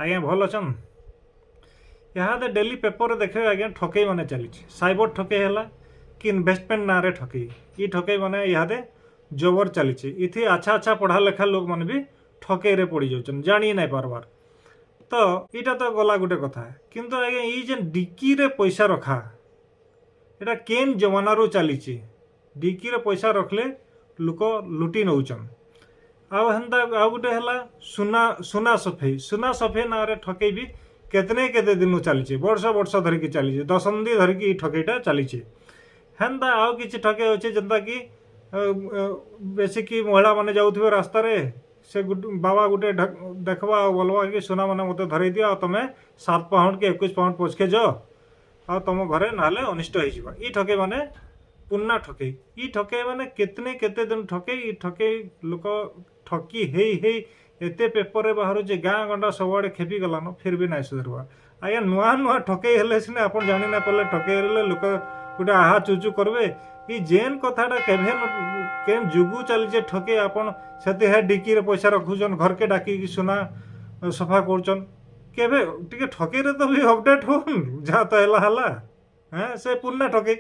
ଆଜ୍ଞା, ଭଲ ଅଛନ୍? ଇହାଦେ ଡେଲି ପେପରରେ ଦେଖିବେ ଆଜ୍ଞା, ଠକେଇ ମାନେ ଚାଲିଛି। ସାଇବର ଠକେଇ ହେଲା କି ଇନଭେଷ୍ଟମେଣ୍ଟ ନାଁରେ ଠକେଇ, ଇ ଠକେଇ ମାନେ ଇହାଦେ ଜବର ଚାଲିଛି। ଇଥି ଆଚ୍ଛା ଆଚ୍ଛା ପଢ଼ା ଲେଖା ଲୋକମାନେ ବି ଠକେଇରେ ପଡ଼ି ଯାଉଛନ୍, ଜାଣି ନାଇଁ ପାରବାର୍। ତ ଇଟା ତ ଗଲା ଗୋଟେ କଥା। କିନ୍ତୁ ଆଜ୍ଞା, ଇ ଯେନ୍ ଡିକିରେ ପଇସା ରଖା, ଏଟା କେନ୍ ଜମାନାରୁ ଚାଲିଛି। ଡିକିରେ ପଇସା ରଖିଲେ ଲୋକ ଲୁଟି ନଉଛନ୍। ଆଉ ହେନ୍ତା ଆଉ ଗୋଟେ ହେଲା ସୁନା ସଫେଇ। ସୁନା ସଫେଇ ନାଁରେ ଠକେଇ ବି କେତେ କେତେ ଦିନୁ ଚାଲିଛି, ବର୍ଷ ବର୍ଷ ଧରିକି ଚାଲିଛି, ଦଶନ୍ଧି ଧରିକି ଇ ଠକେଇଟା ଚାଲିଛି। ହେନ୍ତା ଆଉ କିଛି ଠକେଇ ଅଛି, ଯେନ୍ତା କି ବେଶୀ କି ମହିଳାମାନେ ଯାଉଥିବେ ରାସ୍ତାରେ, ସେ ବାବା ଗୋଟେ ଦେଖବା ଆଉ ବୋଲବା କି ସୁନା ମାନେ ମୋତେ ଧରେଇ ଦିଅ ଆଉ ତମେ 7 ପାଉଣ୍ଡ କି 21 ପାଉଣ୍ଡ ପଛକେ ଯାଅ ଆଉ ତମ ଘରେ ନହେଲେ ଅନିଷ୍ଟ ହେଇଯିବ। ଇ ଠକେଇ ମାନେ ପୁରୁଣା ଠକେଇ। ଇ ଠକେଇ ମାନେ କେତେ କେତେ ଦିନ ଠକେଇ। ଇ ଠକେଇ ଲୋକ ଠକି ହେଇ ହେଇ ଏତେ ପେପରରେ ବାହାରୁଛି, ଗାଁ ଗଣ୍ଡା ସବୁଆଡ଼େ ଖେପି ଗଲାନ, ଫିର୍ ବି ନାଇଁ ସୁଧରବା ଆଜ୍ଞା। ନୂଆ ନୂଆ ଠକେଇ ହେଲେ ସିନା ଆପଣ ଜାଣି ନାଇଁ ପାରିଲେ, ଠକେଇ ହେଲେ ଲୋକ ଗୋଟେ ଆହା ଚୁଚୁ କରିବେ। ଇ ଯେନ୍ କଥାଟା କେଭେ କେନ୍ ଯୁଗୁ ଚାଲିଛେ ଠକେଇ, ଆପଣ ସେଥି ହେ ଡିକିରେ ପଇସା ରଖୁଛନ୍, ଘରକେ ଡାକିକି ସୁନା ସଫା କରୁଛନ୍। କେବେ ଟିକେ ଠକେଇରେ ତ ବି ଅପଡେଟ୍ ହଉନ୍। ଯାହା ତ ହେଲା ହେଲା, ହେଁ, ସେ ପୁରୁଣା ଠକେଇ।